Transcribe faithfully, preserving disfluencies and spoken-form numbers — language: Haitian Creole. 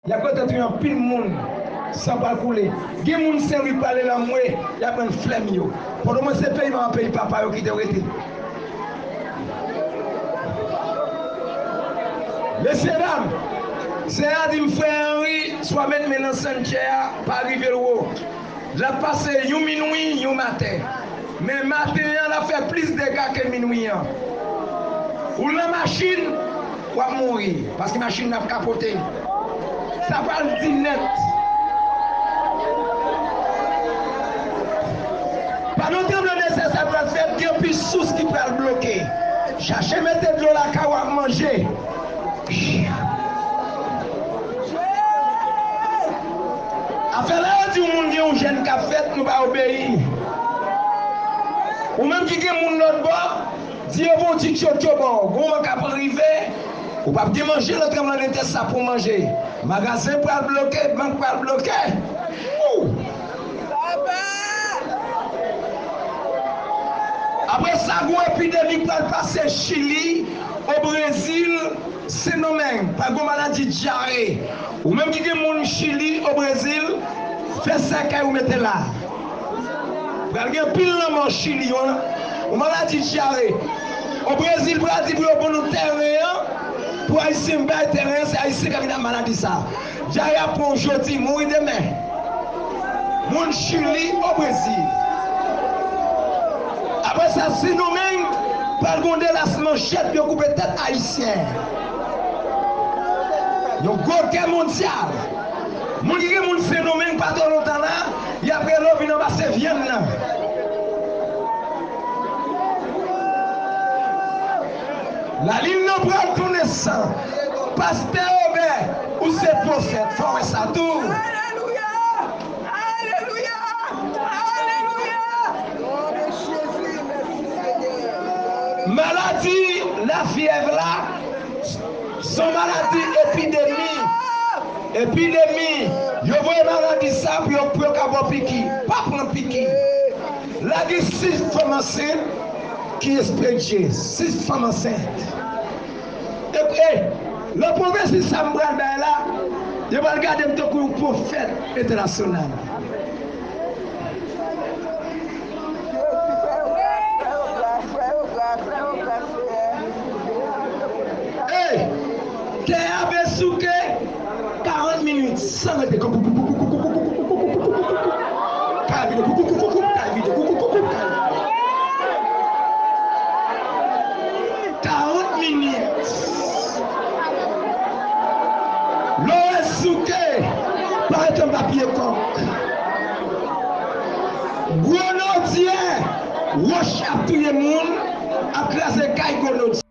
Y ap rete touye anpil moun, san pral koule. Gen moun Senlwi pral anmwe, y ap rann flèm yo. Pòtoprens se peyi manman, peyi papa yo kite yo rete. Mesye dam, Seyè a di m, frè Henry, swa met men nan sanntjè a, pa rive l wo. L ap pase yon minwi, yon maten. Men maten an, l ap fè plis dega ke minwi an. Ou nan machin, w ap mouri, paske machin nan ap kapote. Sa pral di nèt. Pandan tranblemanntè sa pral fèt, gen anpil sous ki pral bloke. Chache mete dlo lakay ou ap manje. Afè la yo di yon moun gen yon jèn k ap fèt, nou pa obeyi. Ou menm ki gen moun lòt bò, di yo bon ti tchotcho ba w. Gon moman k ap rive, ou p ap gen manje nan tranblemanntè sa pou manje. Magazen pral bloke, bank pral bloke. Ou! Apre sa, gon epidemi k pral pase Chili, o Brezil, Sendomeng, pral gon maladi dyare. Ou menm ki gen moun Chili, o Brezil, fè sèkèy ou mete la. Pral gen pil lanmò Chili, yon, yon maladi dyare. O Brezil pral di pou yo ban nou tèren an, pou Ayisyen bay tèren an, se Ayisyen k ap vin ak maladi sa. Dyare ap pran w jodi, mouri demen. Moun Chili, o Brezil. Apre sa, Sendomeng pral gon delas manchèt, yo koupe tèt Ayisyen. Yon gwo gè mondyal. Moun ki gen moun Sendomeng pa twò lontan la, y ap rele w vin anba se vyann nan. Lalin nan pral tounen san. Pastè Obè, ou se pwofèt, fò w wè sa tou. Alelouya! Alelouya! Alelouya! Maladi lafyèv la, se yon maladi epidemi. Epidemi. Yo voye maladi sa pou yo, pou yo ka ba w piki. Pa pran piki. La gen sis fanm ansent ki espedye. Sis fanm ansent. E, e, lè pwofesi sa m pral bay la, yo pral gade m tankou yon pwofèt entènasyonal. Ey! Tè a vle souke karant minit san rete. Kay vide koukoukoukoukou, kay vide koukoukoukoukou, kay vide. Karant minit. Lè w wè souke, pa rete anba pye kòk. Gwo nodyè, wòch ap touye moun, ap kraze kay gwo nodyè.